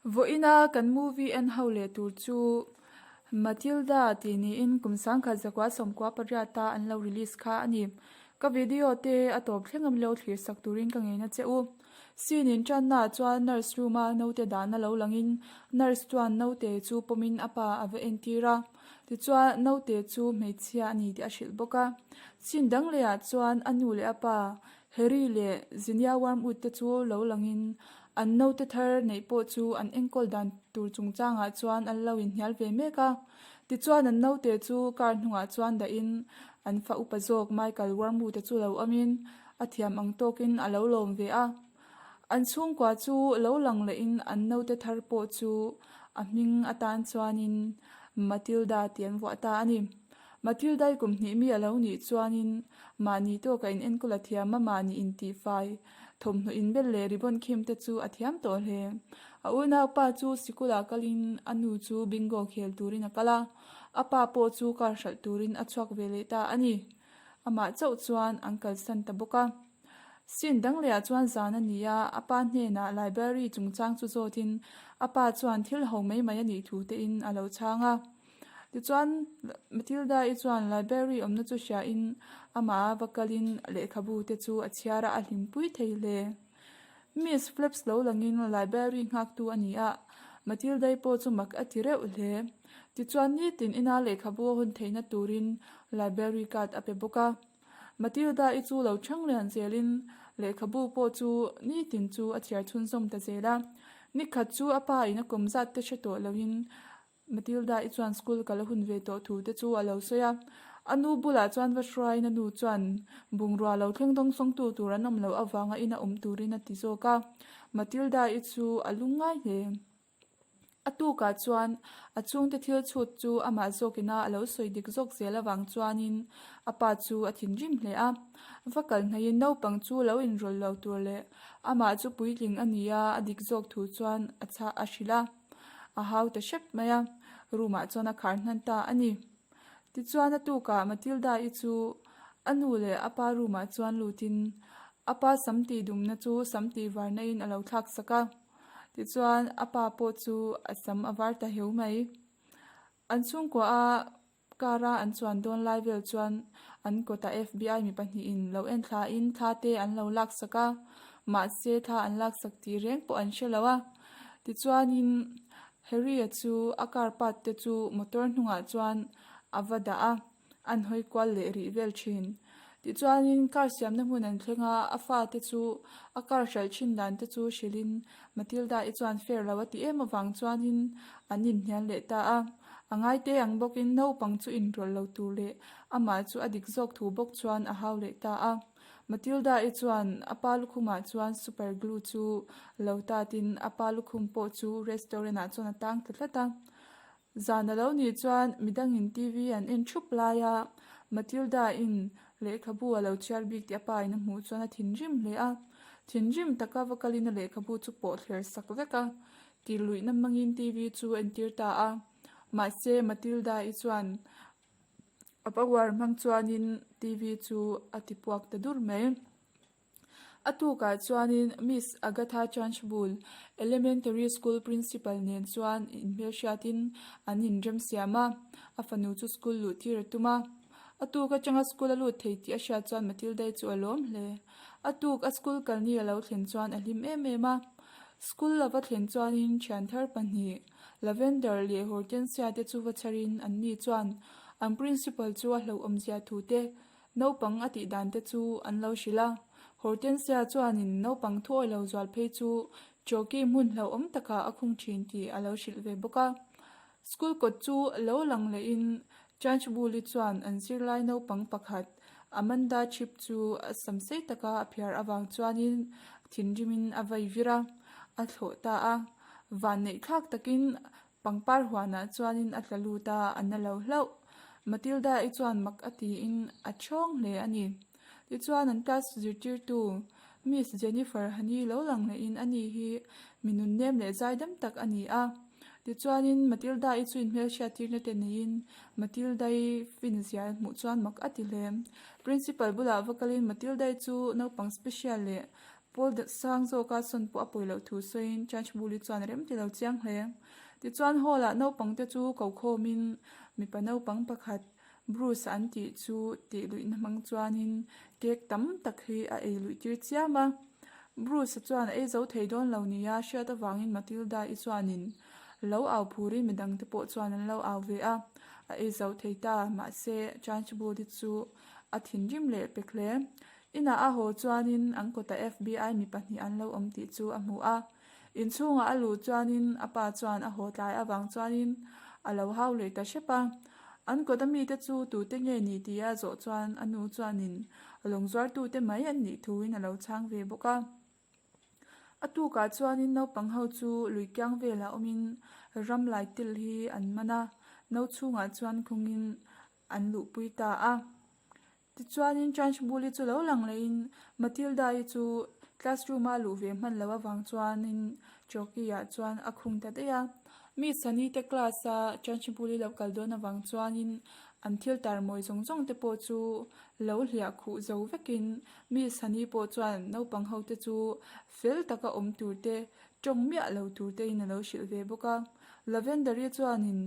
Vawiina kan movie en ho leh tur chu Matilda tih niin kum 1998 a an lo release kha a ni. Ka video te a tawp thleng a milo thlir sak turin ka ngeina che u. Scene in tanna ah chuan nurse room a naute dahna lo langin nurse chuan naute chu pawmin a pa a va entir a. Tichuan naute chu hmeichhia a ni tih a hrilh bawk a. Scene dang leh ah chuan a nu leh a pa Harry leh Zinia Wormwood te chu lo langin an naute thar neih pawh chu an enkawl dan tur chungchangah chuan an lo inhnial ve mek a. Tichuan an naute chu car hnungah chuan dahin an fa upa zawk Michael Wormwood-a chu lo awmin a thiam ang tawkin a lo lawm ve a. An chhungkua chu lo lang lehin an naute thar pawh chu a hming atan chuanin Matilda tih an vuah ta a ni. Matilda-i kum hnih mi a lo nih chuanin mahni tawka in enkawl a thiam a, mahni intihfai, thawmhnaw inbel leh ribbon khim te chu a thiam tawh hle. A unaupa chu sikulah kalin a nu chu bingo khel turin a kal a, a pa pawh chu car hralh turin a chhuak ve leh ta a ni. Amah chauh chuan an kalsan ta bawk a. Scene dang lehah chuan zan a ni a, a pa hnenah library chungchang chu zawtin a pa chuan thil ho mai mai a nih thu tein a lo chhang a. Tichuan, Matilda-i chuan library awmna chu hriain amah a va kalin lehkhabu te chu a chhiar a, a hlimpui thei hle. Miss Flaps lo langin library nghaktu a ni a, Matilda-i pawh chu mak a ti reuh hle. Tichuan, nitin ina lehkhabu a hun theihna turin library card a pe bawk a. Matilda-i chu lo chhang lian zelin lehkhabu pawh chu nitin chu a chhiar chhunzawm ta zel a. Nikhat chu a pa in a kawm zat te hre tawh loin Matilda i chuan school kal a hun ve tawh thu te chu a lo sawi a. A nu bulah chuan va hruaiin a nu chuan bungrua lo thleng dawng sawngtu tur an awm loh avanga ina awm turin a ti zawk a. Matilda i chu a lungngai hle. A tukah chuan a chhungte thil chhut chu amah zawkina a lo sawi dik zawk zel avang chuanin a pa chu a thinrim hle a. Va kal hnaihin naupang chu lo inrawlh lo tur leh amah chu puitling a ni a, a dik zawk thu chuan a chhah a hrilh a. A hau ta hrep mai a, room ah chuan a khar hnan ta a ni. Tichuan a tukah Matilda-i chu a nu leh a pa room ah chuan lutin a pa sam tih dumna chu sam tih varna in a lo thlak sak a. Tichuan a pa pawh chu a sam a var ta heu mai. An chhungkua a Car a an chuan dawn lai vel chuan an kawtah FBI mi pahnihin lo en thlain thla te an lo laksak a, mahse thla an laksak tih reng pawh an hre lo a. Tichuanin Harry-a chu a car part te chu motor hnungah chuan a va dah a, an hawi kual leh rih vel thin. Tichuanin car siamna hmun an thleng a, a fate chu a car hralh thin dan te chu hrilhin Matilda-i chuan fair lo a ti em avang chuanin an inhnial leh ta a. A ngaite ang bawkin naupang chu inrawlh lo tur leh amah chu a dik zawk thu bawk chuan a hau leh ta a. Matilda-i chuan a pa lukhumah chuan super glue chu lo tatin a pa lukhum pawh chu restaurant-ah chuan a tang ta tlat a. Zan a lo nih chuan midangin TV an en thup lai a, Matilda-in lehkhabu a lo chhiar bik tih a pa in a hmuh chuan a thinrim hle a. Thinrim taka va kalin a lehkhabu chu pawh thler sak vek a, tihluihna hmangin TV chu a entir ta a. Mahse, Matilda-i chuan a power hmang chuanin TV chu a tipuak ta dur mai. A tukah chuanin Miss Agatha Trunchbull, Elementary School Principal nen chuan inhmelhriatin an inremsiam a, a fanu chu school luh tir a tum a. A tuk atanga school a lut thei tih a hriat chuan Matilda-i chu a lawm hle. A tuk a school kalni a lo thlen chuan a hlim em em a. School a va thlen chuanin thian thar pahnih, Lavender leh Hortensia te chu va chharin anni chuan an principal chu a hlauhawmzia thu te Naupang a tih dan te chu an lo hrilh a, Hortensia chuanin naupang thuawi lo zual phei chu Chalky hmun hlauhawm takah a khung thin tih a lo hrilh ve bawk a. School kawt chu lo lang lehin Trunchbull-i chuan an zirlai naupang pakhat Amanda Chip chu a sam sei taka a phiar avang chuanin thinrimin a vai vir a, a thlawh ta a. Vanneih thlak takin Pangpar huanah chuanin a tla lut a, a na lo hlauh. Matilda-i chuan mak a tiin a thawng hle a ni. Tichuan an class zirtirtu Miss Jennifer Honey lo lang lehin ani hi mi nunnem leh zaidam tak a ni a. Tichuanin Matilda-i chu inhmelhriattirna te neiin Matilda-i fin zia hmuh chuan mak a ti hle. Principal bulah va kalin Matilda-i chu naupang special leh. Pawl sang zawka sawn pawh a pawi loh thu sawiin Trunchbull-i chuan a rem ti lo chiang hle. Tichuan hall-ah naupangte chu ko khawmin mipa naupang pakhat Bruce an tih chu tih luihna hmang chuanin cake tam tak hi a ei luih tir chiam a. Bruce-a chuan a ei zo thei dawn lo nia hriat avangin Matilda-i chuanin lo au phurin midangte pawh chuan an lo au ve a. A ei zo thei ta, mahse Trunchbull-i chu a thinrim leh pek hle. Inah a haw chuanin an kawtah FBI mi pahnih an lo awm tih chu a hmu a. Inchhungah a luh chuanin a pa chuan a haw tlai avang chuanin a lo hau leh ta hrep a. An kawta mite chu tute nge ni tia zawh chuan a nu chuanin lawng zuartute mai an nih thuin a lo chhang ve bawk a. A tukah chuanin naupang ho chu lui kiang velah awmin ram laitil hi an man a, no chhungah chuan khungin an luhpui ta a. Tichuanin Trunchbull-i chu lo lang lehin Matilda-i chu classroom-a luh ve hman loh avang chuanin Chalky-ah chuan a khung ta daih a. Miss Sunny te class-a Trunchbull-i lo kal dawn avang chuanin an thil tar mawi zawng zawng te pawh chu lo hliah khuh zo vekin Miss Sunny pawh chuan naupang ho te chu fel taka awm tur te tawng miah lo tur tein a lo hrilh ve bawk a. Lavender-i chuanin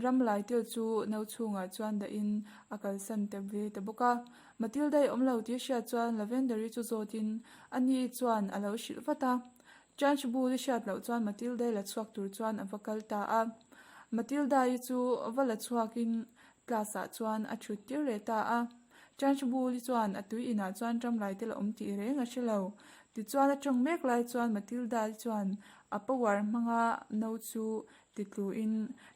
ram laitel chu no chhungah chuan dahin a kalsan ta ve ta bawk a. Matilda-i awm lo tih hriat chuan Lavender-i chu zawtin a ni chuan a lo hrilh vat a. Trunchbull-i hriat loh chuan Matilda-i la chhuak tur chuan a va kal ta a. Matilda-i chu va la chhuakin class-ah chuan a thut tir leh ta a. Trunchbull-i chuan a tui inah chuan ram laitel a awm tih reng a hre lo. Tichuan a tawng mek lai chuan Matilda-i chuan a power hmanga no chu ti tluin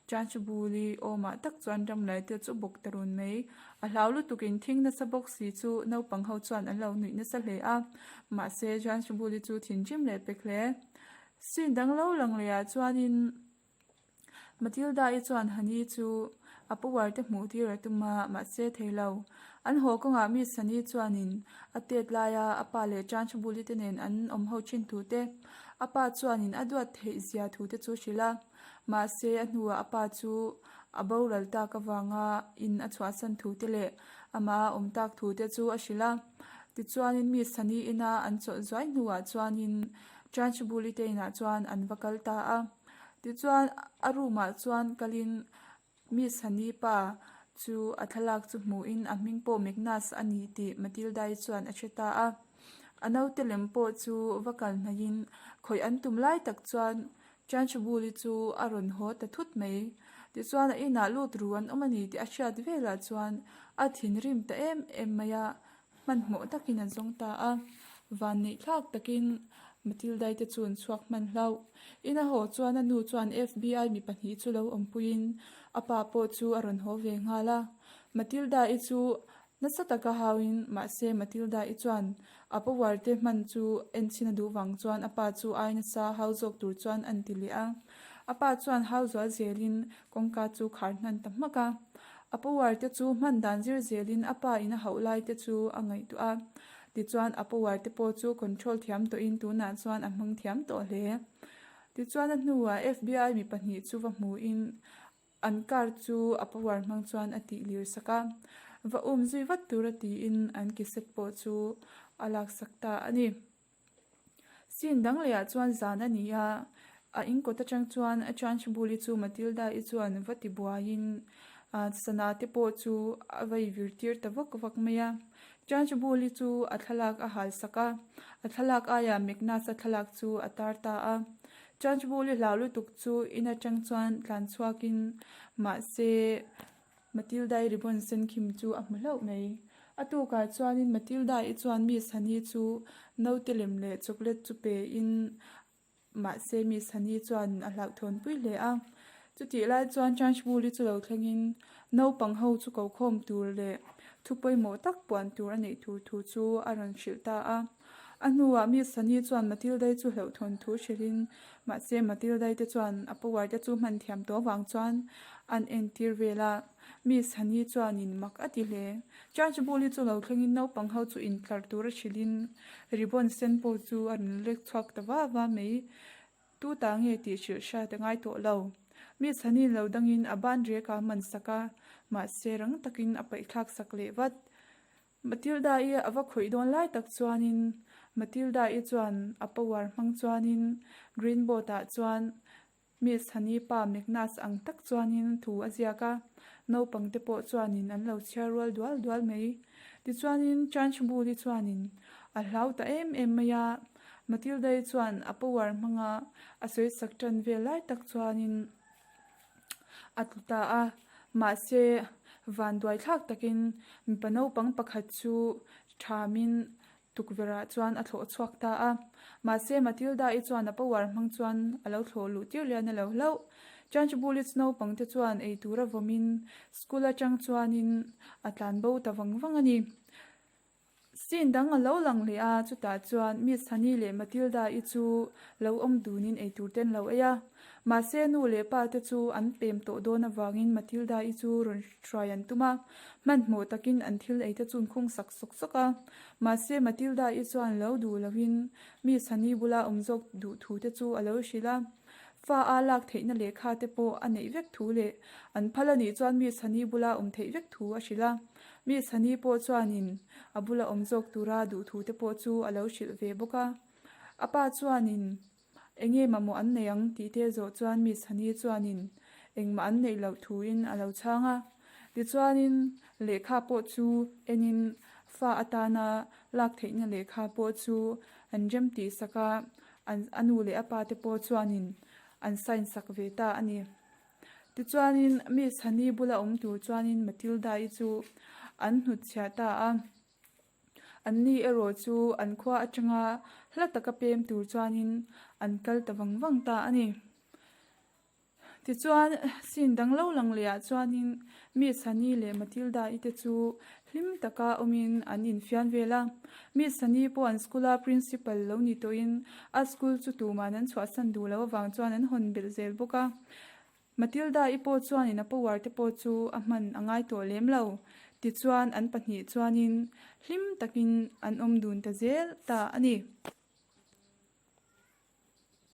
Trunchbull-i awmah tak chuan ram laitel chu bawk ta run mai. A hlau lutukin thing nasa bawk si chu naupang ho chuan an lo nuih nasa hle a. Mahse Trunchbull-i chu thinrim leh pek hle. Scene dang lo lang leh ah chuanin. Matilda-i chuan Hani chu a power te hmuh tir a tum a, mahse thei lo. An haw kawngah Miss Hani chuanin a tet laia a pa leh Trunchbull-i te nen an awm ho thin thu te, a pa chuanin a duat theih zia thu te chu hrilh a. Mahse a hnuah a pa chu a boral tak avanga in a chhuahsan thu te leh amah a awm tak thu te chu a hrilh a. Tichuanin Miss Hani ina an chawlh zuai hnuah chuanin Trunchbull-i te inah chuan an va kal ta a. Tichuan a room ah chuan kalin Miss Hani pa chu a thlalak chu hmuhin a hming pawh Magnus a ni tih Matilda-i chuan a hre ta a. A naute lem pawh chu va kal hnaihin khawih an tum lai tak chuan Trunchbull-i chu a rawn haw ta thut mai. Tichuan a inah lut ru an awm a ni tih a hriat velah chuan a thinrim ta em em mai a, Hmanhmawh takin an zawng ta a, vanneih thlak takin Matilda-i te chu an chhuak hman hlauh. In a haw chuan a nu chuan FBI mi pahnih chu lo awmpuiin a pa pawh chu a rawn haw ve nghal a. Matilda-i chu nasa taka hauin mahse Matilda-i chuan a power te hman chu enchhin a duh vang chuan a pa chu ai nasa hau zawk tur chuan an ti leh a. A pa chuan hau zual zelin kawngka chu khar hnan ta hmak a. A power te chu hman dan zir zelin a pa in a hauh lai te chu a ngaihtuah a. Tichuan a power te pawh chu control thiam tawhin tunah chuan a hmang thiam tawh hle. Tichuan a hnuah FBI mi pahnih chu va hmuhin an car chu a power hmang chuan a tih lir sak a. Va um zui vat tura tiin an cassette pawh chu a laksak ta a ni. Scene dang lehah chuan zan a ni a, a inkawt atang chuan a Trunchbull-i chu Matilda-i chuan va ti buaiin sana te pawh chu a vai vir tir ta vak vak mai a. Trunchbull-i chu a thlalak a hal sak a, a thlalak aiah Magnus-a thlalak chu a tar ta a. Trunchbull-i hlau lutuk chu in atang chuan tlan chhuakin mahse Matilda-i ribbon sen khim chu a hmu hlauh mai. A tukah chuanin Matilda-i chuan Miss Honey chu naute lem leh chocolate chu pein mahse Miss Honey chuan a hlauhthawnpui hle a. Chutih lai chuan Trunchbull-i chu lo thlengin naupang ho chu ko khawm tur leh thu pawimawh tak puan tur a neih tur thu chu a rawn hrilh ta a. A hnuah Miss Honey chuan Matilda-i chu hlauhthawn thu hrilhin mahse Matilda-i te chuan a power te chu hman thiam tawh avang chuan an entir vel a. Miss Honey chuanin mak a ti hle. Trunchbull-i chu lo thlengin naupang ho chu intlar tur a hrilhin ribbon sen pawh chu a rawn lek chhuak ta va va mai. Tu ta nge tih hrilh hriat a ngai tawh lo. Miss Honey lo dangin a ban rek a man sak a, mahse rang takin a paihthlak sak leh vat. Matilda-i a va khawih dawn lai tak chuanin Matilda-i chuan a power hmang chuanin green board-ah chuan Miss Hani pa Magnus ang tak chuanin thu a ziak a, naupang te pawh chuanin an lo chhiar rual dual dual mai. Tichuanin Trunchbull-i chuanin a hlau ta em em mai a, Matilda-i chuan a power hmanga a sawi sak tan vel lai tak chuanin a tlu ta a, mahse vanduai thlak takin mipa naupang pakhat chu thamin tukverhah chuan a thlawh chhuak ta a. Mahse Matilda-i chuan a power hmang chuan a lo thlawh luh tir lian a lo hlauh. Trunchbull-i naupang te chuan ei tura vawmin school atang chuanin a tlan bo ta vang vang a ni. Scene dang a lo lang leh a, chutah chuan Miss Honey leh Matilda-i chu lo awm dunin eitur te an lo ei a. Mahse nu leh pa te chu an pem tawh dawn avangin Matilda-i chu rawn hruai an tum a, hmanhmawh takin an thil ei te chu an khung sak sawk sawk a. Mahse Matilda-i chuan lo duh loin Miss Honey bula awm zawk duh thu te chu a lo hrilh a. Fa a lak theihna lehkha te pawh a neih vek thu leh an phal a nih chuan Miss Honey bula awm theih vek thu a hrilh a. Miss Honey pawh chuanin a bula awm zawk tura duh thu te pawh chu a lo hrilh ve bawk a. A pa chuanin enge mamawh an nei ang tih te zawh chuan Miss Honey chuanin engmah an neih loh thuin a lo chhang a. Tichuanin lehkha pawh chu enin fa atana lak theihna lehkha pawh chu an rem tih sak a, a nu leh a pa te pawh chuanin an sign sak ve ta a ni. Tichuanin Miss Honey bula awm tur chuanin Matilda-i chu an hnutchhiah ta a. Anni erawh chu an khua atanga hla taka pem tur chuanin an kal ta vang vang ta a ni. Tichuan scene dang lo lang lehah chuanin Miss Honey leh Matilda-i te chu hlim taka awmin an infian vel a. Miss Honey pawh an school-a principal lo ni tawhin a school chu tuman an chhuahsan duh loh avang chuan an hawn belh zel bawk a. Matilda-i pawh chuanin a power te pawh chu a hman a ngai tawh lem lo. Tichuan an pahnih chuanin hlim takin an awm dun ta zel ta a ni.